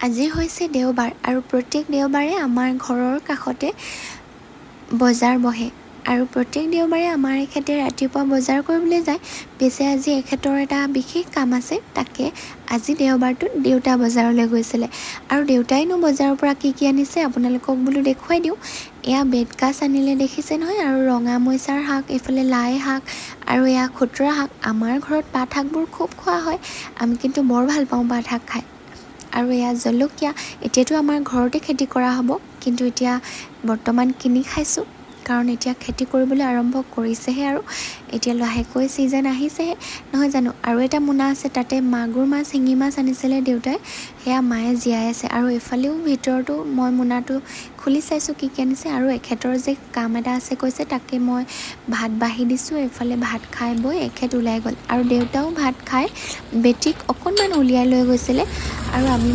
আজি হৈছে দেওবাৰ আৰু প্ৰত্যেক দেওবাৰে আমাৰ ঘৰৰ কাষতে বজাৰ বহে আৰু প্ৰত্যেক দেওবাৰে আমাৰ এখেতে ৰাতিপুৱা বজাৰ কৰিবলৈ যায়। পিছে আজি এখেতৰ এটা বিশেষ কাম আছে, তাকে আজি দেওবাৰটোত দেউতা বজাৰলৈ গৈছিলে। আৰু দেউতাইনো বজাৰৰ পৰা কি কি আনিছে আপোনালোকক বোলো দেখুৱাই দিওঁ। এয়া বেতগাজ আনিলে, দেখিছে নহয়, আৰু ৰঙা মৰিচাৰ শাক, এইফালে লাই শাক আৰু এয়া খুতুৰা শাক। আমাৰ ঘৰত পাত শাকবোৰ খুব খোৱা হয়, আমি কিন্তু বৰ ভাল পাওঁ পাত শাক খাই। আৰু এয়া জলকীয়া, এতিয়াতো আমাৰ ঘৰতে খেতি কৰা হ'ব, কিন্তু এতিয়া বৰ্তমান কিনি খাইছোঁ, কাৰণ এতিয়া খেতি কৰিবলৈ আৰম্ভ কৰিছেহে আৰু এতিয়া লাহেকৈ ছিজন আহিছেহে, নহয় জানো? আৰু এটা মোনা আছে, তাতে মাগুৰ মাছ, শিঙি মাছ আনিছিলে দেউতাই, সেয়া মায়ে জীয়াই আছে। আৰু এইফালেও ভিতৰতো মই মোনাটো খুলি চাইছোঁ কি কি আনিছে। আৰু এখেতৰ যে কাম এটা আছে কৈছে, তাকে মই ভাত বাঢ়ি দিছোঁ। এইফালে ভাত খাই বৈ এখেত ওলাই গ'ল আৰু দেউতাও ভাত খাই বেটীক অকণমান উলিয়াই লৈ গৈছিলে আৰু আমি